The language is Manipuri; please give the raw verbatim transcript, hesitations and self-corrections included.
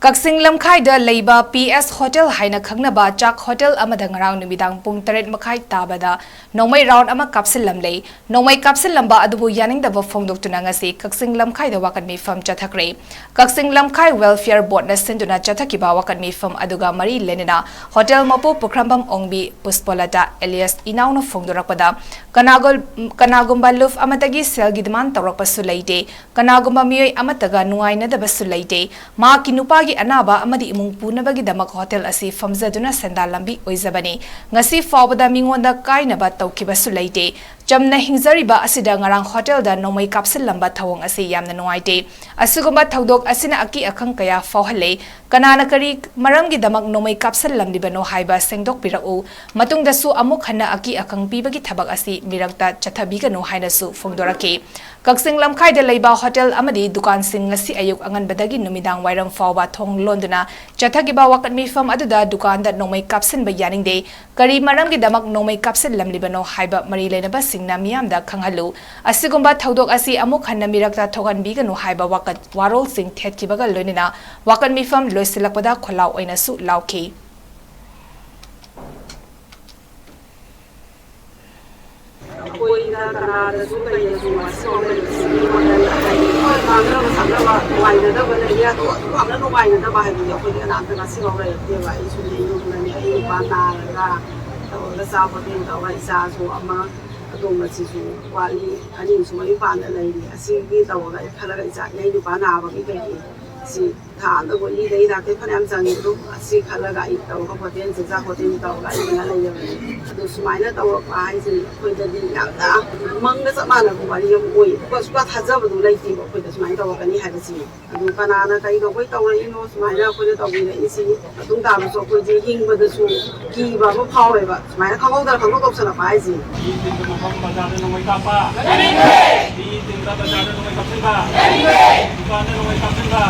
ꯀꯛꯆꯤꯡ ꯂꯝꯈꯥꯏꯗ ꯂꯩꯕ ꯄꯤ ꯑꯦꯁ ꯍꯣꯇꯦꯜ ꯍꯥꯏꯅ ꯈꯪꯅꯕ ꯆꯥꯛ ꯍꯣꯇꯦꯜ ꯑꯃꯗ ꯉꯔꯥꯡ ꯅꯨꯃꯤꯗꯥꯡ ꯄꯨꯡ ꯇꯔꯦꯠ ꯃꯈꯥꯏ ꯇꯥꯕꯗ ꯅꯣꯡꯃꯩ ꯔꯥꯎꯟ ꯑꯃ ꯀꯥꯞꯁꯤꯜꯂꯝꯂꯦ꯫ ꯅꯣꯡꯃꯩ ꯀꯥꯞꯁꯤꯜꯂꯝꯕ ꯑꯗꯨꯕꯨ ꯌꯥꯅꯤꯡꯗꯕ ꯐꯣꯡꯗꯣꯛꯇꯨꯅ ꯉꯁꯤ ꯀꯛꯆꯤꯡ ꯂꯝꯈꯥꯏꯗ ꯋꯥꯀꯠ ꯃꯤꯐꯝ ꯆꯠꯊꯈ꯭ꯔꯦ꯫ ꯀꯛꯆꯤꯡ ꯂꯝꯈꯥꯏ ꯋꯦꯜꯐꯤꯌꯔ ꯕꯣꯔꯗꯅ ꯁꯤꯟꯗꯨꯅ ꯆꯠꯊꯈꯤꯕ ꯋꯥꯀꯠ ꯃꯤꯐꯝ ꯑꯗꯨꯒ ꯃꯔꯤ ꯂꯩꯅꯅ ꯍꯣꯇꯦꯜ ꯃꯄꯨ ꯄꯨꯈ꯭ꯔꯝꯕꯝ ꯑꯣꯡꯕꯤ ꯄꯨꯁꯄꯂꯇꯥ ꯑꯦꯂꯤꯌꯥꯁ ꯏꯅꯥꯎꯅ ꯐꯣꯡꯗꯣꯔꯛꯄꯗ, ꯀꯅꯥꯒꯨꯝ-, ꯀꯅꯥꯒꯨꯝꯕ ꯂꯨꯞ ꯑꯃꯠꯇꯒꯤ ꯁꯦꯜꯒꯤ ꯗꯤꯃꯥꯟ ꯇꯧꯔꯛꯄꯁꯨ ꯂꯩꯇꯦ꯫ ꯀꯅꯥꯒꯨꯝꯕ ꯃꯤꯑꯣꯏ ꯑꯃꯠꯇꯒ ꯅꯨꯡꯉꯥꯏꯅꯗꯕꯁꯨ ꯂꯩꯇꯦ꯫ ꯃꯍꯥꯛꯀꯤ ꯅꯨꯄꯥꯒꯤ ꯑꯅꯥꯕ ꯑꯃꯗꯤ ꯏꯃꯨꯡ ꯄꯨꯅꯕꯒꯤꯗꯃꯛ ꯍꯣꯇꯦꯜ ꯑꯁꯤ ꯐꯝꯖꯗꯨꯅ ꯁꯦꯟꯗꯥꯟ ꯂꯝꯕꯤ ꯑꯣꯏꯖꯕꯅꯤ꯫ ꯉꯁꯤ ꯐꯥꯎꯕꯗ ꯃꯤꯉꯣꯟꯗ ꯀꯥꯏꯅꯕ ꯇꯧꯈꯤꯕꯁꯨ ꯂꯩꯇꯦ꯫ ꯆꯝꯅ ꯍꯤꯡꯖꯔꯤꯕ ꯑꯁꯤꯗ ꯉꯔꯥꯡ ꯍꯣꯇꯦꯜꯗ ꯅꯣꯡꯃꯩ ꯀꯥꯞꯁꯤꯜꯂꯝꯕ ꯊꯧꯑꯣꯡ ꯑꯁꯤ ꯌꯥꯝꯅ ꯅꯨꯡꯉꯥꯏꯇꯦ꯫ ꯑꯁꯤꯒꯨꯝꯕ ꯊꯧꯗꯣꯛ ꯑꯁꯤꯅ ꯑꯀꯤ ꯑꯈꯪ ꯀꯌꯥ ꯐꯥꯎꯍꯜꯂꯦ꯫ ꯀꯅꯥꯅ ꯀꯔꯤ ꯃꯔꯝꯒꯤꯗꯃꯛ ꯅꯣꯡꯃꯩ ꯀꯥꯞꯁꯤꯜꯂꯝꯂꯤꯕꯅꯣ ꯍꯥꯏꯕ ꯁꯦꯡꯗꯣꯛꯄꯤꯔꯛꯎ꯫ ꯃꯇꯨꯡꯗꯁꯨ ꯑꯃꯨꯛ ꯍꯟꯅ ꯑꯀꯤ ꯑꯈꯪ ꯄꯤꯕꯒꯤ ꯊꯕꯛ ꯑꯁꯤ ꯃꯤꯔꯛꯇ ꯆꯠꯊꯕꯤꯒꯅꯨ ꯍꯥꯏꯅꯁꯨ ꯐꯣꯡꯗꯣꯔꯛꯈꯤ꯫ ꯀꯛꯆꯤꯡ ꯂꯝꯈꯥꯏꯗ ꯂꯩꯕ ꯍꯣꯇꯦꯜ ꯑꯃꯗꯤ ꯗꯨꯀꯥꯟꯁꯤꯡ ꯉꯁꯤ ꯑꯌꯨꯛ ꯑꯉꯟꯕꯗꯒꯤ ꯅꯨꯃꯤꯗꯥꯡ ꯋꯥꯏꯔꯝ ꯐꯥꯎꯕ ꯊꯣꯡ ꯂꯣꯟꯗꯨꯅ ꯆꯠꯊꯈꯤꯕ ꯋꯥꯀꯠ ꯃꯤꯐꯝ ꯑꯗꯨꯗ ꯗꯨꯀꯥꯟꯗ ꯅꯣꯡꯃꯩ ꯀꯥꯞꯁꯤꯟꯕ ꯌꯥꯅꯤꯡꯗꯦ, ꯀꯔꯤ ꯃꯔꯝꯒꯤꯗꯃꯛ ꯅꯣꯡꯃꯩ ꯀꯥꯞꯁꯤꯜꯂꯝꯂꯤꯕꯅꯣ ꯍꯥꯏꯕ ꯃꯔꯤ ꯂꯩꯅꯕꯁꯤꯡꯅ ꯃꯤꯌꯥꯝꯗ ꯈꯪꯍꯜꯂꯨ꯫ ꯑꯁꯤꯒꯨꯝꯕ ꯊꯧꯗꯣꯛ ꯑꯁꯤ ꯑꯃꯨꯛ ꯍꯟꯅ ꯃꯤꯔꯛꯇ ꯊꯣꯛꯍꯟꯕꯤꯒꯅꯨ ꯍꯥꯏꯕ ꯋꯥꯀꯠ ꯋꯥꯔꯣꯜꯁꯤꯡ ꯊꯦꯠꯈꯤꯕꯒ ꯂꯣꯏꯅꯅ ꯋꯥꯀꯠ ꯃꯤꯐꯝ ꯂꯣꯏꯁꯤꯜꯂꯛꯄꯗ ꯈꯣꯜꯂꯥꯎ ꯑꯣꯏꯅꯁꯨ ꯂꯥꯎꯈꯤ꯫ ꯑꯩꯈꯣꯏꯗ ꯀꯅꯥꯗꯁꯨ ꯀꯩꯗꯁꯨ ꯋꯥꯁꯤꯟꯅꯕ ꯂꯩꯕꯁꯤꯗꯤ ꯃꯈꯜ ꯑꯃꯅꯤ꯫ ꯍꯣꯏ, ꯉꯥꯡꯅꯕ ꯁꯛꯅꯕ ꯅꯨꯡꯉꯥꯏꯅꯗꯕ ꯂꯩꯌꯦ, ꯑꯗꯣ ꯑꯗꯨ ꯌꯥꯝꯅ ꯅꯨꯡꯉꯥꯏꯅꯗꯕ ꯍꯥꯏꯕꯗꯤ ꯑꯩꯈꯣꯏꯗꯤ ꯀꯅꯥꯝꯇ ꯉꯁꯤꯐꯥꯎ ꯂꯩꯔꯛꯇꯦꯕ꯫ ꯑꯩꯁꯨ ꯌꯨꯝꯗꯅꯦ, ꯑꯩ ꯅꯨꯄꯥ ꯅꯥꯔꯒ ꯇꯧꯔꯒ ꯆꯥ ꯈꯣꯠꯇꯦꯅ ꯇꯧꯔꯒ ꯏꯆꯥꯁꯨ ꯑꯃ ꯑꯇꯣꯝꯕꯁꯤꯁꯨ ꯋꯥꯠꯂꯤ, ꯑꯅꯤꯁꯨ ꯃꯌꯨꯝ ꯄꯥꯟꯗ ꯂꯩꯔꯤ꯫ ꯑꯁꯤꯒꯤ ꯇꯧꯔꯒ ꯑꯩ ꯈꯜꯂꯒ ꯏꯆꯥ, ꯑꯩ ꯅꯨꯄꯥ ꯅꯥꯕꯒꯤ ꯀꯩꯒꯤ ꯁꯤ ꯊꯥ ꯑꯃꯗ ꯒꯨꯂꯤꯗ ꯍꯤꯗꯥꯛꯇꯩ ꯐꯅꯌꯥꯝ ꯆꯪꯉꯤ꯫ ꯑꯗꯨꯝ ꯑꯁꯤ ꯈꯜꯂꯒ ꯑꯩ ꯇꯧꯔꯒ ꯍꯣꯇꯦꯜ ꯆꯤꯟꯖꯥꯛ ꯍꯣꯇꯦꯜ ꯇꯧꯔꯒ ꯑꯩ ꯉꯥ ꯂꯩꯖꯕꯅꯤ꯫ ꯑꯗꯨ ꯁꯨꯃꯥꯏꯅ ꯇꯧꯔꯛꯄ ꯍꯥꯏꯁꯦ ꯑꯩꯈꯣꯏꯗꯗꯤ ꯌꯥꯝꯅ ꯃꯪꯒ ꯆꯞ ꯃꯥꯟꯅꯕ ꯋꯥꯔꯤ ꯑꯃ ꯑꯣꯏꯌꯦ꯫ ꯁꯨꯡꯊꯥ ꯊꯥꯖꯕꯗꯨ ꯂꯩꯇꯦꯕ ꯑꯩꯈꯣꯏꯗ ꯁꯨꯃꯥꯏꯅ ꯇꯧꯔꯛꯀꯅꯤ ꯍꯥꯏꯕꯁꯤ꯫ ꯑꯗꯨ ꯀꯅꯥꯅ ꯀꯩꯗꯧꯕꯩ ꯇꯧꯔꯛꯏꯅꯣ ꯁꯨꯃꯥꯏꯅ ꯑꯩꯈꯣꯏꯗ ꯇꯧꯕꯤꯔꯛꯏꯁꯤ? ꯃꯇꯨꯡ ꯇꯥꯕꯁꯨ ꯑꯩꯈꯣꯏꯁꯦ ꯍꯤꯡꯕꯗꯁꯨ ꯀꯤꯕ ꯑꯃ ꯐꯥꯎꯋꯦꯕ, ꯁꯨꯃꯥꯏꯅ ꯈꯪꯍꯧꯗꯅ ꯈꯪꯗꯧ ꯇꯧꯁꯜꯂꯛꯄ ꯍꯥꯏꯁꯦ꯫ ꯃꯐꯝ ꯕꯖꯥꯔꯗ ꯅꯣꯡꯃꯩ ꯀꯥꯞꯄ, ꯃꯤ ꯇꯤꯟꯕ ꯕꯖꯥꯔꯗ ꯅꯣꯡꯃꯩ ꯀꯥꯞꯁꯤꯟꯕ, ꯗꯨꯀꯥꯟꯗ ꯅꯣꯡꯃꯩ ꯀꯥꯞꯁꯤꯟꯕ,